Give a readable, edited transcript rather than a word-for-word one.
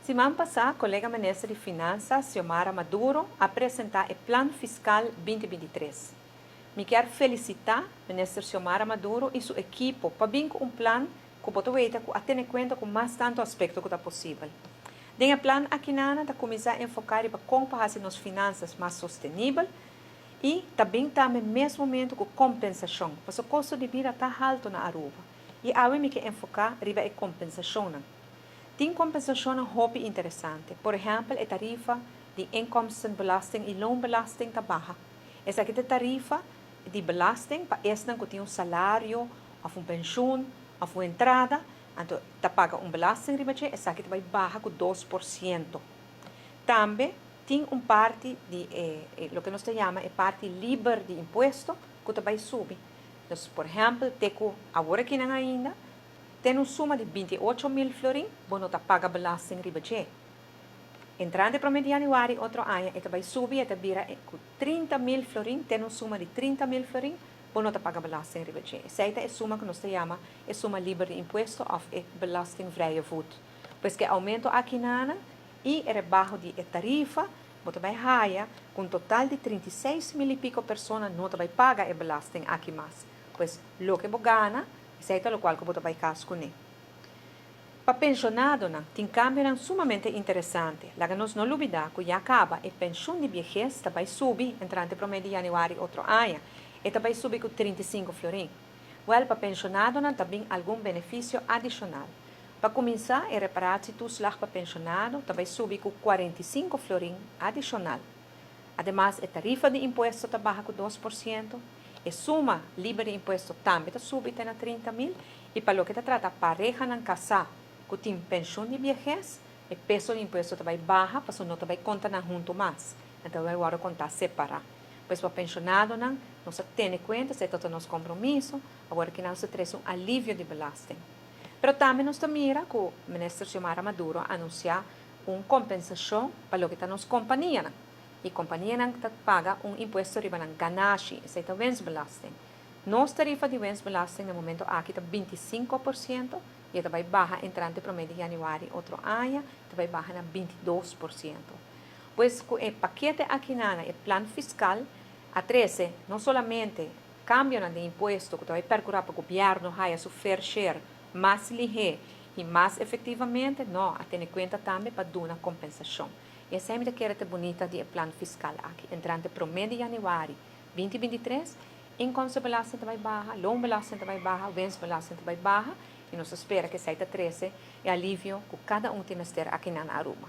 Siman pasa, colega Minister di Finansa, Xiomara Maduro, a presenta e Plan Fiscal 2023. Mi kier felicita Minister Xiomara Maduro y su ekipo pa bin cu un plan cu bo ta weta cu a tene cuenta cu mas tanto aspecto cu ta posibel. Den e plan aki nan ta cuminsa enfoca riba con pa haci nos finanzas mas sostenibel y tambe na mes momento cu compensacion, pasobra e costo di bida ta halto na Aruba. Y awe mi kier enfoca riba e compensacion. Tin compensacion hopi interesante. Por ehempel, e tarifa di inkomstenbelasting y loonbelasting ta baha. Esaki ta tarifa di belasting pa esnan cu tin un salario, of un pensioen, of un entrada, anto ta paga un belasting riba dje, esaki ta bay baha cu 2%. Tambe tin un parti di loke nos ta yama e parti liber di impuesto cu ta bay subi. Anto, por ehempel, te cu awor aki ainda, tin un suma di 28 mil florin, bo no ta paga belasting riba dje. Entrante pa di januari otro aña, e ta bay subi, e ta bira 30 mil florin, tin un suma di 30 mil florin, bo no ta paga belasting riba dje. Esey ta e suma cu nos ta yama e suma liber di impuesto of e belastingvrije voet. Pues cu e aumento aki nan y e rebaho di tarifa, bo ta bay haya cu un total di 36 mil y pico persona no ta bay paga e belasting aki mas. Pues loke bo gana, esey ta loke bo ta bay cas cune. Pa pensionadonan, tin cambio sumamente interesante. Laga nos no lubida cu ya caba e pensioen di biehes ta bay subi entrante 1 di januari otro aña. E ta bay subi cu 35 florin. Wel, pa pensionadonan tambe algun beneficio adicional. Pa cuminsa, e reparatietoeslag pa pensionado ta bay subi cu 45 florin adicional. Ademas, e tarifa di impuesto ta baha cu 2%, e suma liber di impuesto tambe ta subi te na 30 mil, y pa loke ta trata parehanan casa cu tin pensioen di biehes, e peso di impuesto ta bay baha, pasobra no ta bay conta nan hunto mas. Anto, bay wordo conta separa. Pues pa pensionadonan, nos a tene cuenta, esey ta nos compromiso, awor cu nos ta trece un alivio di belasting. Pero tambe nos ta mira cu Minister Xiomara Maduro a anuncia un compensacion pa loke ta nos companianan. E companianan ta paga un impuesto riba nan ganashi, esey ta winstbelasting. Nos tarifa di winstbelasting na momento aki ta 25% y ta bay baha entrante 1 di januari otro aña, ta bay baha na 22%. Pues e pakete aki nan, e plan fiscal, a 13, no solamente cambio di impuesto cu ta bay percura pa gobierno haya su fair share mas lihe y mas efectivamente, no, a tene cuenta tambe pa duna compensacion. Y esey ta kier ta bunita di plan fiscal aki. Entrante 1 di januari 2023, inkomstenbelasting ta bay baha, loonbelasting ta bay baha, winstbelasting ta bay baha, y nos ta spera cu esey ta trece e alivio cu cada un tin mester aki na Aruba.